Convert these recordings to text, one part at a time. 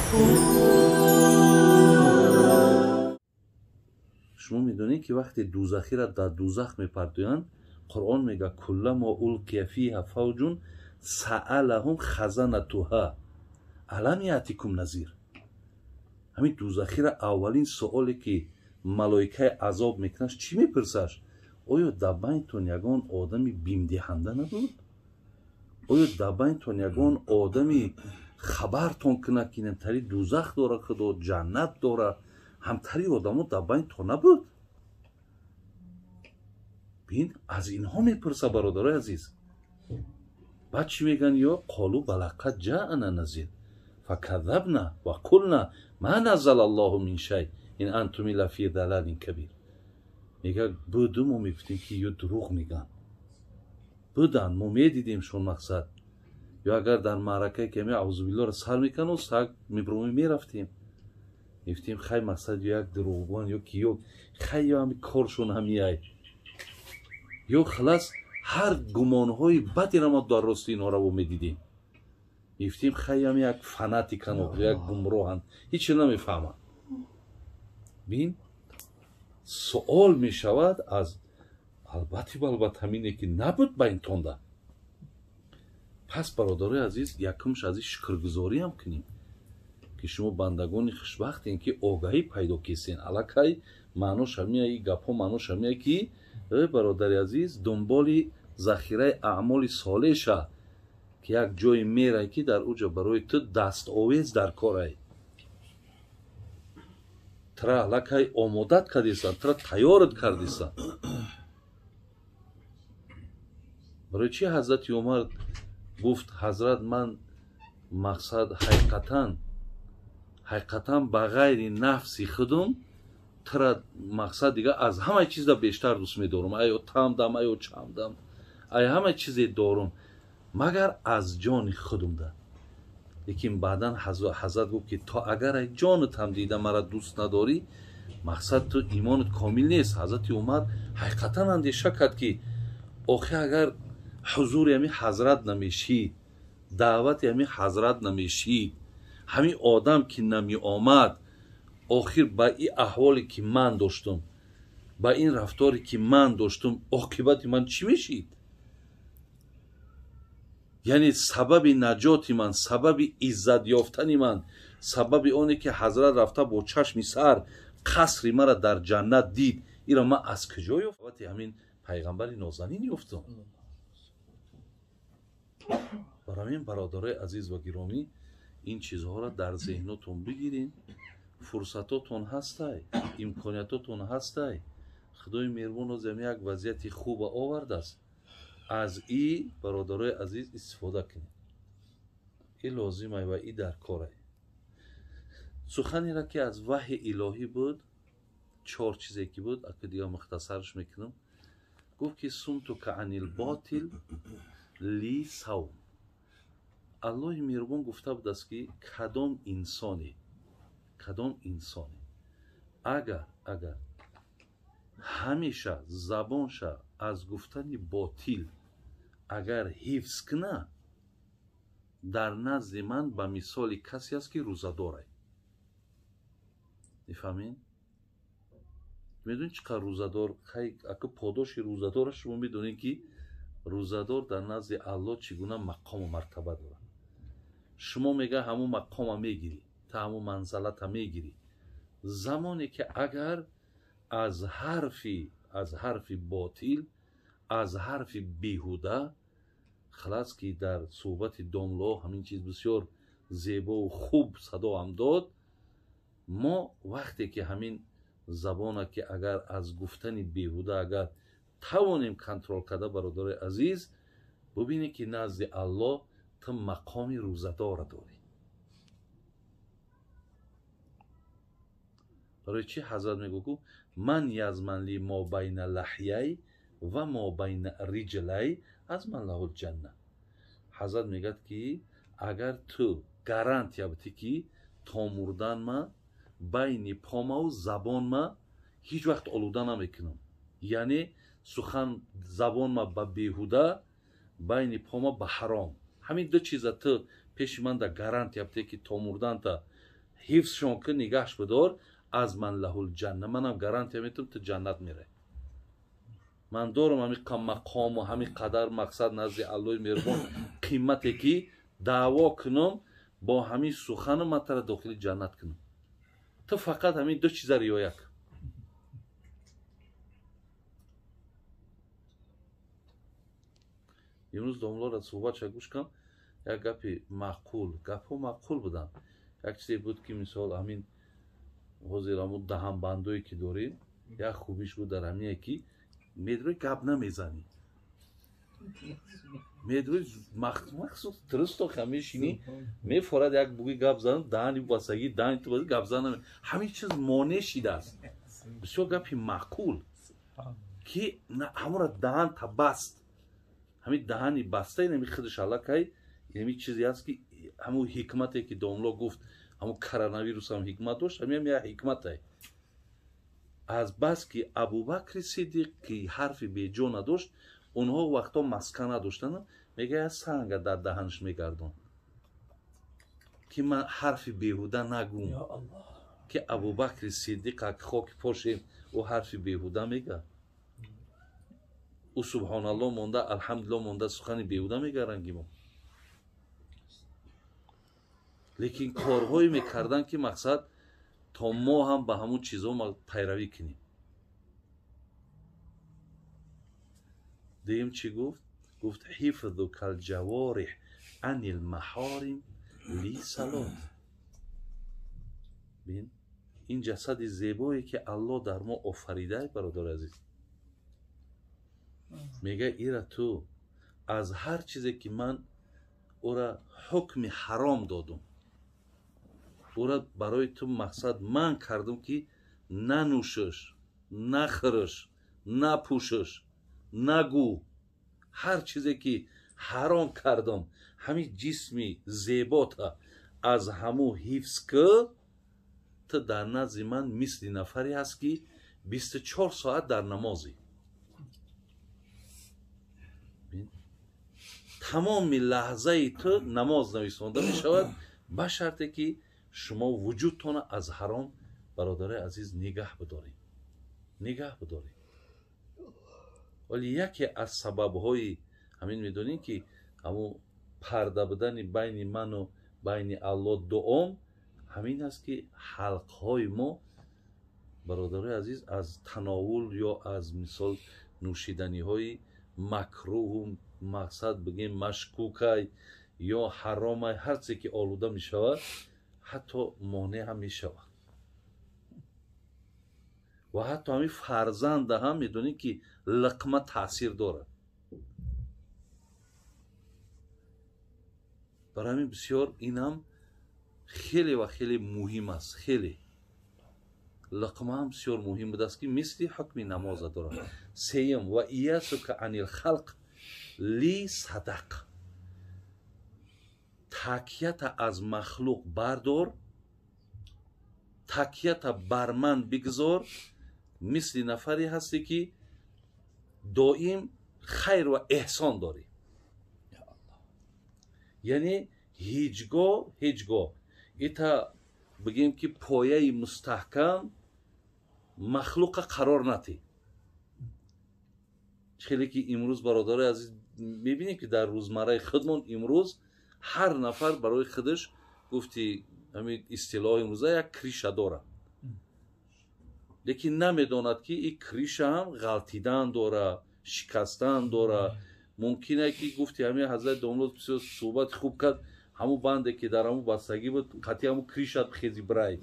Шумо медонед ки вақте дузахиро дар дузах мепартоянд, Қуръон мега кулламо улқия фиҳа фавҷун саалаҳум хазанатуҳа алам яътикум назир. Ҳамин дузахиро аввалин суоле ки малоикаи азоб мекунаш чӣ мепурсаш? Оё дар байнтон ягон одами бимдиҳанда набуд? Оё дар байнтон ягон одами хабартон кунад ки интари дузах дора, худо ҷаннат дора, ҳамтари одамо дар байнтон набуд? Бин, аз инҳо мепурса, бародарои азиз. Баъд чӣ мегӯянд? Ё қолу балақад ҷаана назир факазабна ва қулна ма наззала аллоҳу мин шай ин антум илла фи далалин кабир. Мега буду мо мегуфтем ки ё дурӯғ мегӯянд. Будан, мо медидем шон мақсад. Ё агар дар маъракае ки ами аузубиллоҳро сар мекану саг мебиромем мерафтем. Мегуфтем хай мақсад ё як дурӯғгӯян ё ки ё хай ё ҳами коршон ҳамияй. Ё халас ҳар гумонҳои бадеро мо дар рости инҳоро во медидем. Мегуфтем хай ҳами як фанатикан, як гумроҳанд, ҳеч намефаҳманд. Бин, суол мешавад аз албатти балбат ҳамине ки набуд байнтонда. Пас бародарои азиз, якумш аз ин шукргузориам кунем ки шумо бандагони хушбахтем ки огаҳӣ пайдо кесен. Аллакай маънош ҳамия, и гапҳо маънош ҳамия ки э бародари азиз, дунболи захираи аъмоли солеша ки як ҷое мерай ки дар уҷа барои ту дастовез дар корай. Тра аллакай омодат кардисан, тра тайёрат кардисан. Барои чӣ ҳазрати Умар гуфт ҳазрат ман мақсад ҳақиқатан ба ғайри нафси худум тра мақсад дига аз ҳамаи чизда бештар дӯст медорам. Айё тамдам, айё чамдам, ай ҳамаи чизе дорум, магар аз ҷони худумда. Лекин баъдан ҳазрат гуфт ки то агар ай ҷонатам дида мара дӯст надорӣ, мақсад ту имонат комил нест. Ҳазрати Умар ҳақиқатан андеша кард ки охи агар ҳузури ҳамин ҳазрат намешид, даъвати ҳамин ҳазрат намешид, ҳамин одам ки намеомад, охир ба ин аҳволе ки ман доштум, ба ин рафторе ки ман доштум, оқибати ман чӣ мешид? Яъне сабаби наҷоти ман, сабаби иззат ёфтани ман, сабаби оне ки ҳазрат рафта бо чашми сар қасри мара дар ҷаннат дид, инро ман аз куҷо ёфтам? Ҳамин пайғамбари нозанин ёфтам. Барои ҳамин бародарои азиз ва гиромӣ, ин чизҳоро дар зеҳнотон бигирин. Фурсатотон ҳастай, имкониятотон ҳастай. Худои меҳрубон озам як вазъияти хуба овардааст. Аз и бародарои азиз истифода кунед. И лозимай ва и дар корай. Суханеро ки аз ваҳи илоҳӣ буд, чор чизе ки буд, ака дига мухтасарш мекунам. Гуфт ки сумтука анил ботил ли савм. Аллоҳи меҳрубон гуфта будааст ки кадом инсоне агар ҳамеша забонша аз гуфтани ботил агар ҳифз куна, дар назди ман ба мисоли касе аст ки рӯзадорай. Мефаҳмед? Медонед чӣ қадр рӯзадор? Ака подоши рӯзадора шумо медонед ки рӯзадор дар назди Аллоҳ чӣ гуна мақому мартаба дорад. Шумо мега ҳамун мақома мегирӣ, та ҳамун манзалата мегирӣ. Замоне ки агар аз ҳарфи ботил, аз ҳарфи беҳуда, халас ки дар суҳбати домло ҳамин чиз бисёр зебову хуб садо ҳам дод, мо вақте ки ҳамин забона ки агар аз гуфтани беҳуда агар тавонем контрол карда, бародарои азиз, бубинед ки назди Аллоҳ ту мақоми рӯзадора дорӣ. Барои чӣ ҳазрат мегӯ ман язман ли мо байна лаҳяй ва мо байна риҷлай азман лаҳул ҷанна. Ҳазрат мегӯяд ки агар ту гарантия битӣ ки то мурдан ма байни помаву забонма ҳеҷ вақт олуда намекунам, яъне сухан забонма ба беҳуда, байни пома ба ҳаром, ҳамин ду чиза ту пеши ман да гарантия битӣ ки то мурданта ҳифзшон кун, нигаҳш бидор, аз ман лаҳул ҷанна, манам гарантия метам, ту ҷаннат мерай. Ман дорам ҳамин мақому ҳамин қадар мақсад назди Аллоҳи меҳрубон қимате ки даъво кунам, бо ҳамин сухану ман тара дохили ҷаннат кунам. Ту фақат ҳамин ду чиза риоя кун. Имрӯз домлора суҳбатша гӯш кам, як гапи маъқул, гапҳо маъқул буданд. Як чизе буд ки мисол ҳамин ҳозир ҳамун даҳанбандое ки дорем, як хубиш буд дар ҳамине ки медрои гап намезанӣ, медрои махсус дурусто мешинӣ, мефорад як буги гап зан, даҳани басагӣ, даҳани ту гап зан, ҳамин чиз монеъ шидааст. Бисёр гапи маъқул ки ҳамонро даҳан та баст, ҳамин даҳани баста инами худаш аллакай ҳамин чизе аст ки ҳамун ҳикмате ки домло гуфт, ҳамун коронавирус ҳам ҳикмат дошт, ҳамин як ҳикмате. Аз бас ки Абубакри Сиддиқ ки ҳарфи беҷо надошт, онҳо вақто маска надоштанд, мегӯяд санга дар даҳанаш мегардон ки ман ҳарфи беҳуда нагӯм, ки Абубакри Сиддиқ ак хоки пошем, ӯ ҳарфи беҳуда мегӯяд. Ӯ субҳоналлоҳ монда, алҳамдулиллоҳ монда, сухани беҳуда мегӯяд ранги мо. Лекин корҳое мекарданд ки мақсад то мо ҳам ба ҳамун чизҳо пайравӣ кунем. Дуюм чӣ гуфт? Гуфт ҳифзука алҷавориҳ анил маҳорим ли салот. Бин, ин ҷасади зебое ки Аллоҳ дар мо офарида, бародари азиз, мегӯяд ира ту аз ҳар чизе ки ман ӯра ҳукми ҳаром додум, ӯра барои ту мақсад ман кардум ки нанӯшиш, нахӯриш, напӯшиш, нагӯ, ҳар чизе ки ҳаром кардам, ҳамин ҷисми зебота аз ҳаму ҳифз ки, ту дар назди ман мисли нафаре ҳаст ки 24 соат дар намозӣ. Тамоми лаҳзаи ту намоз нависонда мешавад, ба шарте ки шумо вуҷудтона аз ҳаром, бародарои азиз, нигаҳ бидоред, нигаҳ бидоред. Вале яке аз сабабҳои ҳамин медонем ки ҳамун парда будани байни ману байни Аллоҳ дуом ҳамин аст ки ҳалқҳои мо, бародарои азиз, аз тановул ё аз мисол нӯшиданиҳои макрӯҳу мақсад бигем машкукай ё ҳаромай, ҳар чизе ки олуда мешавад, ҳатто монеъ ҳам мешавад. Ва ҳатто ҳамин фарзанда ҳам медонем ки лиқма таъсир дорад. Барои ҳамин бисёр инам хеле ва хеле муҳим аст. Хеле лиқма ҳам бисёр муҳим будааст ки мисли ҳукми намоза дорад. Сеюм, ва иясука анил халқ ли садақ. Такията аз махлуқ бардор, такията бар ман бигзор, мисли нафаре ҳастӣ ки доим хайр ва эҳсон дорӣ. Яъне ҳеҷ гоҳ ита бигем ки пояи мустаҳкам махлуқа қарор натӣ. Хеле ки имрӯз, бародарои азиз, мебинем ки дар рӯзмарраи худмон имрӯз ҳар нафар барои худаш гуфти ҳамин истилоҳи имрӯза як крыша дорад, лекин намедонад ки ин крыша ҳам ғалтидан дора, шикастан дора. Мумкин е ки гуфти ҳамин ҳазрати домлод бисёр суҳбати хуб кард, ҳамун банде ки дар ҳамун бастагӣ буд, қатъи ҳамун крыша хези бирай,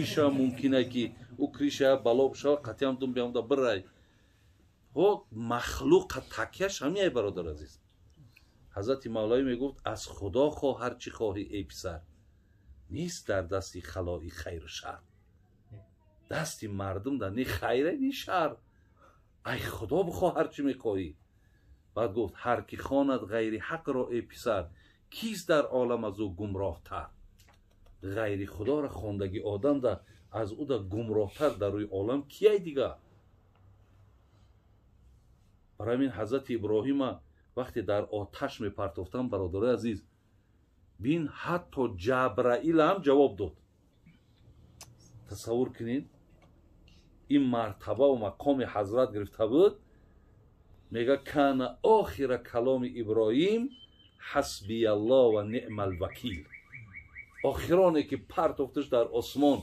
иша мумкин е ки ӯ крыша бало бишавад, қатъи ҳам дум биамда бирай. Ҳо махлуқа такяш ҳамин ай, бародар азиз. Ҳазрати Мавлавӣ мегуфт: аз Худо хоҳ ҳар чӣ хоҳӣ, эй писар, нест дар дасти халои хайру шар. Дасти мардум дар ни хайре ни шар, ай Худо бихоҳ ҳар чӣ мехоҳӣ. Баъд гуфт: ҳар ки хонад ғайри ҳақро, эй писар, кист дар олам аз ӯ гумроҳтар? Ғайри Худоро хондагӣ одам да аз ӯ да гумроҳтар дар рӯи олам кияй дигар? Барои ҳамин ҳазрати Иброҳима вақте дар оташ мепартофтанд, бародарои азиз, бин, ҳатто Ҷабраил ҳам ҷавоб дод. Тасаввур кунед, ин мартаба ва мақоми ҳазрат гирифта буд. Мега кана охира каломи Иброҳим ҳасбияллоҳ ва ниъмал вакил. Охироне ки партофташ дар осмон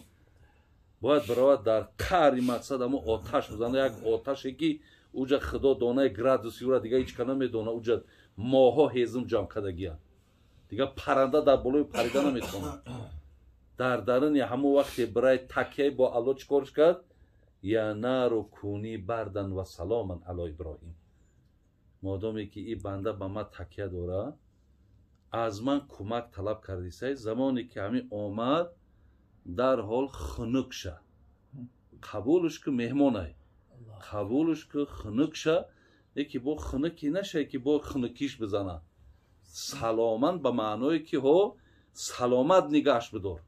бояд биравад дар қаъри мақсад амо оташ бизана, як оташе ки уҷа худо донаи градуси ӯра дига ҳеч ка намедона, уҷа моҳҳо ҳезум ҷамъ кардагиянд, дига парранда дар болои парида наметавонад. Дар даруни ҳамон вақте бирай такяи бо Аллоҳ чӣ корш кард? Я нару куни бардан ва саломан ало Иброҳим. Модоме ки ин банда ба ман такя дора, аз ман кӯмак талаб кардисай, замоне ки ҳамин омад дарҳол хунук ша, қабулш ку, меҳмонай, қабулш ку, хунук ша, яке бо хунукӣ нашай ки бо хунукиш бизана. Саломан ба маъное ки ҳо саломат нигаҳш бидор.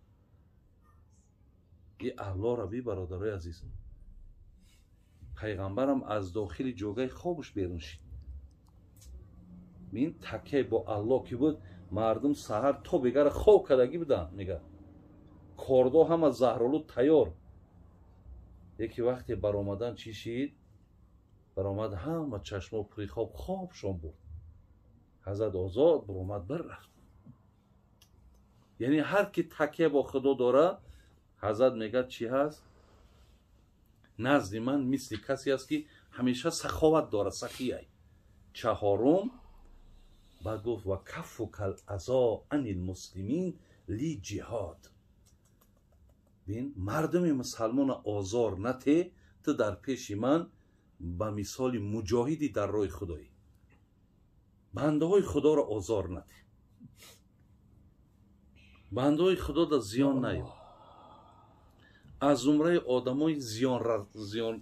И Аллоҳро би, бародарои азиз, пайғамбарам аз дохили ҷогаи хобаш берун шид. Мин такяй бо Аллоҳ ки буд, мардум саҳар то бегара хоб кардагӣ буданд, мега кордо ҳама заҳролуд тайёр. Яке вақте баромадан чӣ шид? Баромад, ҳама чашмо пури хоб, хобшон бурд. Ҳазрат озод баромад, бір рафт. Яъне ҳар ки такя бо Худо дора, ҳазрат мегӯяд чӣ ҳаст? Назди ман мисли касе аст ки ҳамеша саховат дорад, сахияй. Чаҳорум баъд гуфт ва каффукал азо анил муслимин ли ҷиҳод. Бин, мардуми мусалмона озор нате, ту дар пеши ман ба мисоли муҷоҳиди дар роҳи худоӣ. Бандаҳои худоро озор нате, бандаҳои худода зиён наё. Аз зумраи одамои зиён,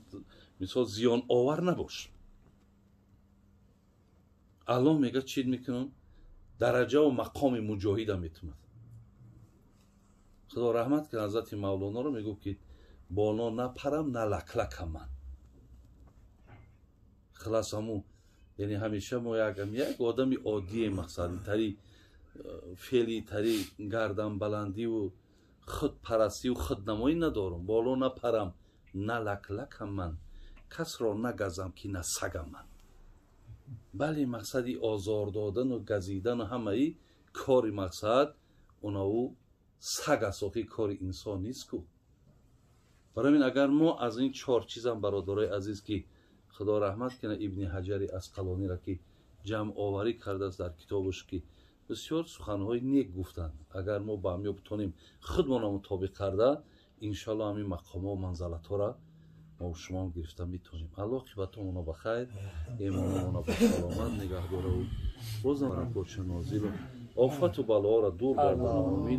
мисол зиёновар набош. Аллоҳ мегӯяд чӣ мекунам? Дараҷаву мақоми муҷоҳида метунад. Худо раҳмат кунад ҳазрати Мавлоноро, мегӯфт ки боло напарам, на лаклакам ман. Хилас ҳаму, яъне ҳамеша мо як одами оддие, мақсади тари феъли тари гарданбаландиву худпарастиву худнамоӣ надорам. Боло напарам, на лаклакам ман, касро нагазам ки на сагам ман. Бале, мақсади озор додану газидану ҳамаи кори мақсад унаву саг аст, охи кори инсон нест ку. Барои ин агар мо аз ин чор чизам, бародарои азиз, ки Худо раҳмат кунад Ибни Ҳаҷари Асқалониро, ки ҷамъоварӣ кардааст дар китобаш, ки бисёр суханҳои нек гуфтанд, агар мо ба ҳамё битонем худмонро мутобиқ карда, иншоалло ҳамин мақомҳо манзалатҳоро мо шумоам гирифта метавонем. Аллоҳ қибатомоно ба хайр, эмономоно ба саломат нигаҳ дораву бозам баракотша нозилу офату балоҳоро дур гардона. Омин.